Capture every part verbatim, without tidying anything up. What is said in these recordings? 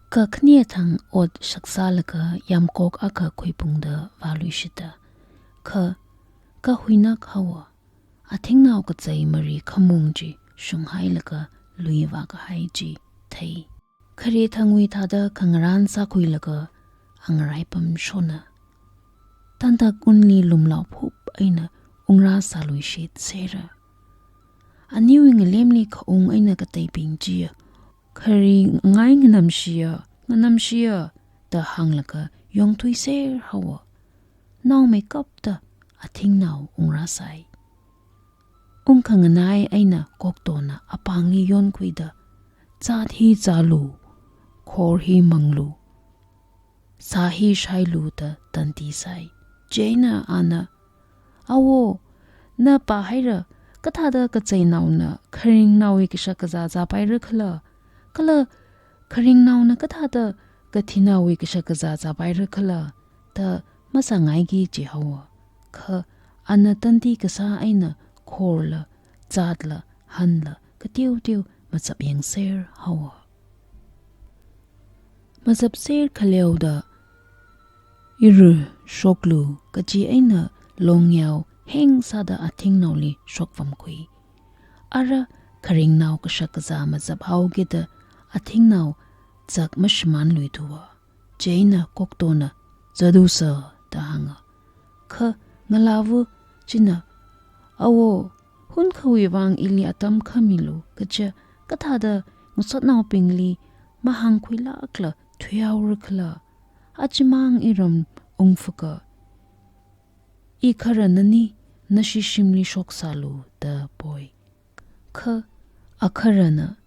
Kakhane thang ot shaksālaga yamkok akha khuiphungda vāluishita. Kha, kahuinak haowa. Athingnao kachei mari khamung chi shunghailaga lui vākahai chi thei. Khare thangwui thāda khangarān sākhuilaga angarai pamshona. Tantak unli lumlao phup eina ungrā sāluishit sera. Aniwui ngalemli khaung eina kateibing chiya, "Khare ngai nganamshiya, nganamshiya," da hānglaga yongthuiser haowa. Naomeikapta athingnao ungrāsai. Ungkhanganai eina koktona apāngli yonkhuida, "Zāt hi zālu, khor hi manglu, sā hi shailu," da tandi sai. Chieina ana, "Awo, na pāhaira, kathāda kacheinaona kharingnaowui kashakazā zāpaira khala? Kala kharingnaona kathāda kathinaowui kashakazā zāpaira khala?" da masāngaiki jihaowa. Kha ana tandi kasā eina khorla, zātla, hanla kateoteo mazapyangser haowa. Mazapser khaleoda, "Ira, shoklu," kaji eina longyao hengsāda athingnaoli shokvamkhui. Ara kharingnao kashakazā mazaphaokida athingnao zak mashimānluithuwa. Chieina koktona, "Zatusa," da hānga. Kha ngalāva china, "Awo, hunkhawui vang ili atam khamilu, kaja kathāda ngasotnaobingli mahāngkhuilākla thuihaora khala? Achimang iram ungfaka. Ikharana ni, nashi shimli shoksālu," da poi. Kha akharana,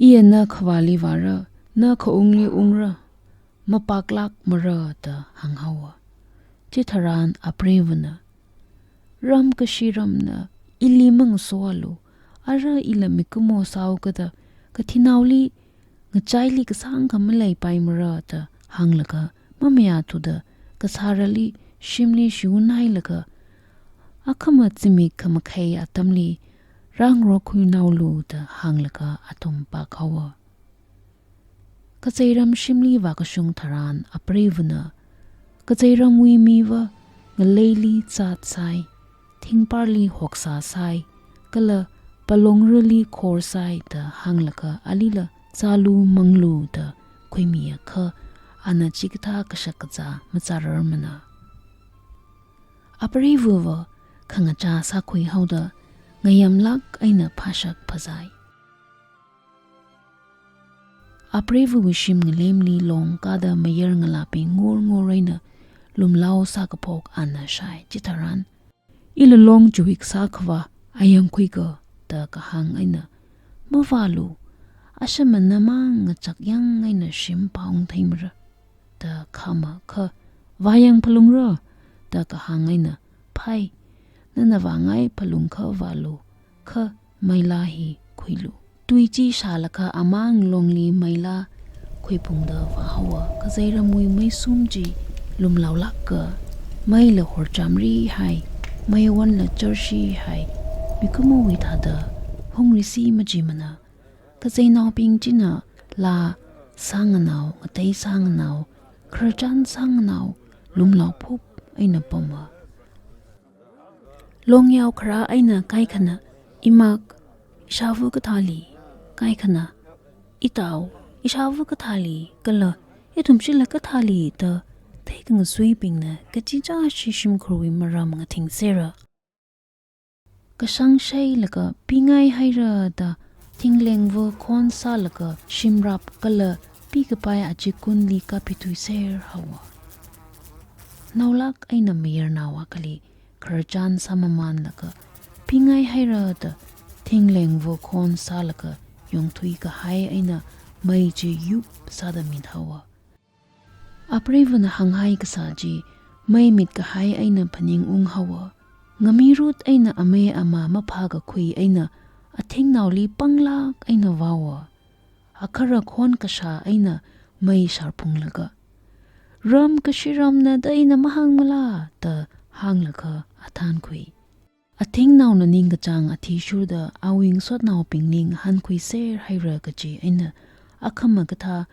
"Iya na khavāli vāra, na khaungli ungra, mapaklākmara," da hānghaowa. Chitharan apreivana, "Ram kashi ramna ili mangasoalu, ara ila mikumo sāhaokida kathinaoli ngachaili kasāngkha maleipaimara," da hānglaga mamayāthuda kasārali shimli shiunhailaga, "Akhama zimik khamakhei atamli rāngarokhuinaolu," da hānglaga athum pākhaowa. Kazeiram shimli vākashung tharan apreivana, "Kazeiramwui miva ngaleili zāt sai, thingparli hoksā sai, kala palongrali khor sai," da hānglaga alila, "Zālu manglu," da khuimiakha ana chikathā kashakazā mazārarmana. Apreivava khangachā sākhuihaoda ngayamlāk eina phāshak phāzai. Apreivawui shim ngalemli long kāda mayar ngalābing ngur ngur eina lumlao sākaphok ana shai. Chitharan, "Ila long chiwui kasā khavā ayangkhuika," da kahāng eina, "Mavālu, ashamanamang ngachakyang eina shim pāungtheimara," da khāma. Kha, "Vāyang phalungra," da kahāng eina, "Phai, nana vāngai phalungkha vālu, kha meilā hi khuilu." Tui chi shālaga amang longli meilā khuiphungda vāhaowa. Kazeiramwui meisum chi lumlaolāka, meila horchamrihai, meiwonla charshihai, mikumowui thāda hungrisi majimana. Kazeinaobing china laa sānganao, ngatei sānganao, khararchan sānganao, lumlao phup eina pama. Longyao kharā eina kaikhana, "Imak, ishāva kathāli?" Kaikhana, "Itao, ishāva kathāli?" kala, "Ithumshila kathāli?" da theikangasuibingna kachichāshi shimkhurwui maram ngathing sera. Kashang shailaga pingaihaira da thinglengva khon sālaga shimrap kala pikapai achikunli kapithuiser haowa. Naolāk eina mayarnao akhali khararchan sāmamānlaga pingaihaira da thinglengva khon sālaga yongthuikahai eina mei chi yup sāda mithaowa. Apreivana hānghai kasā chi mei mitkahai eina phaningung haowa. Ngamirut eina amei ama maphākakhui eina athingnaoli panglāk eina vāowa. Akhara khon kashā eina mei sharphunglaga, "Ram kashi ramna da ina mahāngmala?" da hānglaga athānkhui. Athingnaona ningkachāng athishurda awui ngasotnaobingli ngahānkhuiser haira kaji eina akhama kathā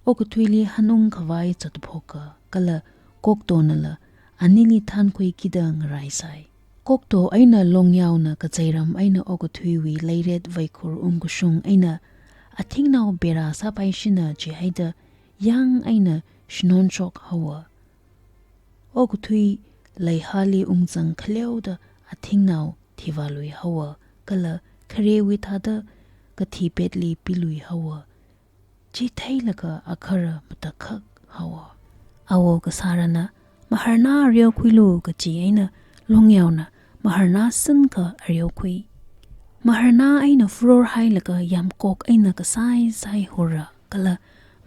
okathuili hanung khavai zatphoka, kala Koktonala anili thankhuikida ngaraisai. Kokto eina Longyaona kazeiram eina okathuiwui leiret vaikhur ungkashung eina athingnao bera sāpaishina jihaida yang eina shinonshok haowa. Okathui leihāli ungzang khaleoda athingnao thivālui haowa, kala kharewui thāda kathi petli pilui haowa. Chi theilaga agahara matakhak haowa. Awo kasārana, "Maharna areokhuilu," kaji eina Longyaona maharna singkha areokhui. Maharna eina furor hailaga yamkok eina kasai sai hura, kala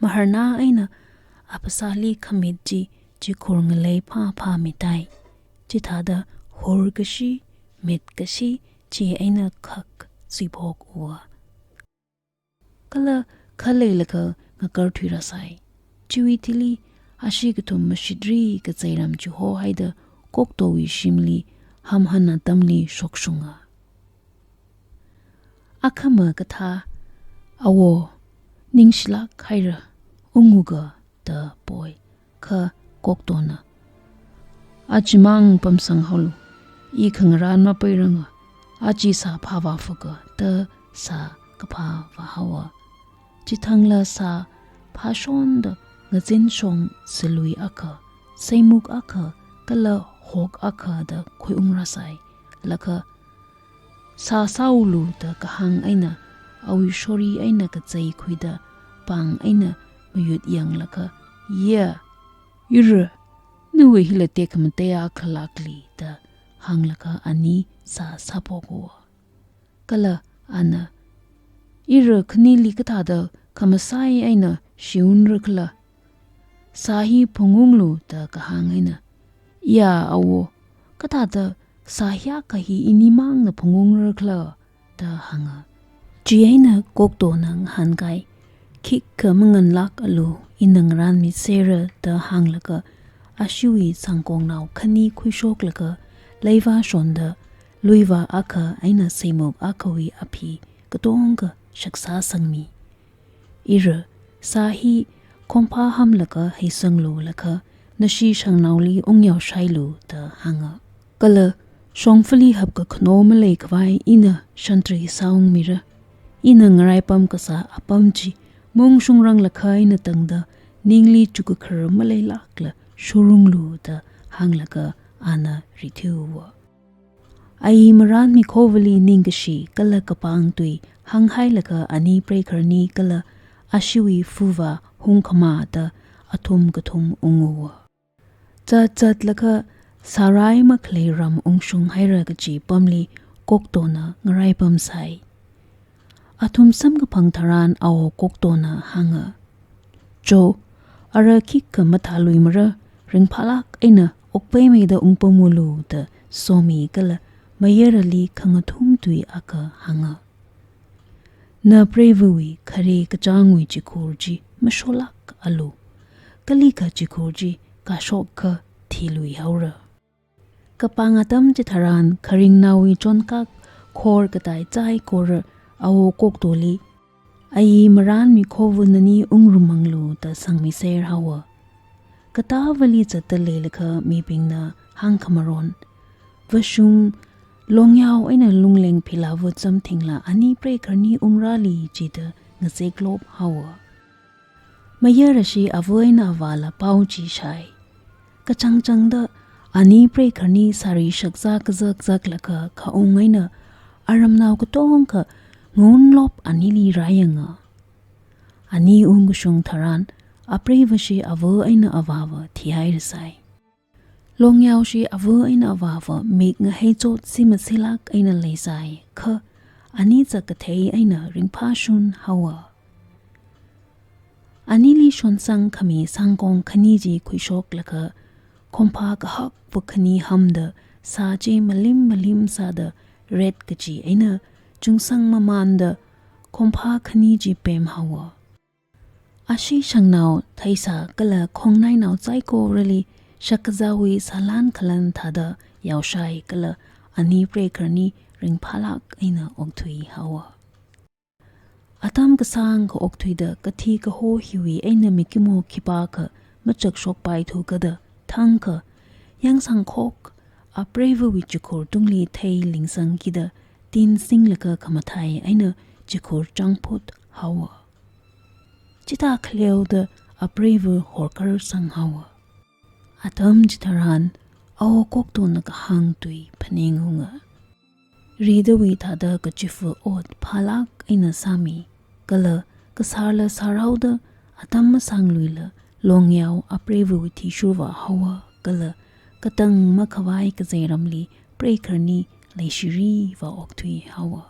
maharna eina a phasāli khamit chi chikhur ngalei phāphā mitai. Chithāda hur kashi, mit kashi, chi eina khak suiphok uwa. Kala khaleilaga ngakarthuirāsai. Chiwui thili ashi kathum mashitri kazeiram chihohaida Koktowui shimli hamhān atamli shokshunga. Akhama kathā, "Awo, ningshilāk haira, unguga," da poi. Kha Koktona, "Achimang pamsang haolu, i khangarān mapeiranga, achi sā phāvāphoka," da sā kaphā vāhaowa. Chithangla sā phāshonda ngazinshong salui akha, seimuk akha, kala hok akha da khuiungrāsai. Laga, "Sā sāulu," da kahāng eina awui shori eina kazeikhuida pāng eina mayut yanglaga, "Ya, ira, nawui hila tekhamatei akha lākli," da hānglaga ani sā sāphok uwa. Kala ana, "Ira khanili kathāda khamasai eina shiunra khala? Sā hi phungunglu," da kahāng eina, "Ya awo, kathāda sā hiyākha hi inimangna phungungra khala?" da hānga. Chieina Koktona ngahānkai, "Khikha manganlākalu, ina ngarānmisera," da hānglaga ashiwui sangkongnao khani khuishoklaga leivā shonda luivā akha eina seimuk akhawui aphi katonga shaksā sangmi. "Ira, sā hi khomphā hamlaga heisanglu laga nashi shangnaoli ungyaoshailu," da hānga. "Kala shongfali hapkakhano maleikhavai ina shantri sāungmira. Ina ngaraipam kasā apam chi maungshungranglakha eina tangda ningli chukakhar maleilākla shurunglu," da hānglaga ana rithuwa. Ayi marān mikhovali ningkashi kala kapāng tui hānghailaga ani preikharni kala ashiwui fuvā hungkhamāda athum kathum unguwa. Zat zatlaga sārai makhalei ram ungshung haira kaji pamli Koktona ngaraipamsai. Athum samkaphang tharan Awo Koktona hānga, "Cho, ara khikha mathāluimara, ringphālāk eina okpaimeida ungpamulu," da somi kala mayarali khangathum tui akha hānga. "Na preiva̱wui khare kachāngwui chikhur chi masholākalu. Kalikha chikhur chi kashokakha thilui haora." Kapāng atam chitharan kharingnaowui chonkak khor katai chaikora Awo Koktoli, "Ayi marān mikhovā nani ungrumanglu," da sangmiser haowa. Katāvali zatta leilakha mibingna hāngkhamaron, "Vāshung Longyao eina Lungleng philāva chamthingla ani preikharni ungrāli," jida ngazeklop haowa. Mayarashi ava eina avāla pao chi shai. Kachangchangda ani preikharni sari shakzā kazak zaklaga khaung eina aramnao katongkha ngunlop anili rāyanga. Ani ungkashung tharan apreivashi ava eina avāva thihairasai. Longyaoshi ava eina avāva mik ngaheichotsi masilāk eina leisai, kha ani zak kathei eina ringphāshun haowa. Anili shonsang khami sangkong khani chi khuishoklaga khomphā kahakva khani hamda sā chi malim malim sāda ret kachi eina chungsang mamanda khomphā khani chi pem haowa. Ashi shangnao, theisā kala khongnainao saikorali shakkazāwui sālan khalan thāda yaoshai kala ani preikharni ringphālāk eina okthui haowa. Atam kasāngkha okthuida kathi kaho hiwui eina mikumo khipākha machakshokpaithu kada thangkha, yangsangkhok apreivawui chikhur tungli thei lingsangkida tin singlaga khamathai eina chikhur changphut haowa. Chithā khaleoda apreiva horkar sanghaowa. Atam chitharan awo koktona kahāng tui phaningunga. Ridawui thāda kachifa ot phālāk eina sāmi, kala kasārla sārhaoda atam masāngluila longyao apreivawui thishurvā haowa, kala katang makhavai kazeiramli preikharni leishirivā okthui haowa.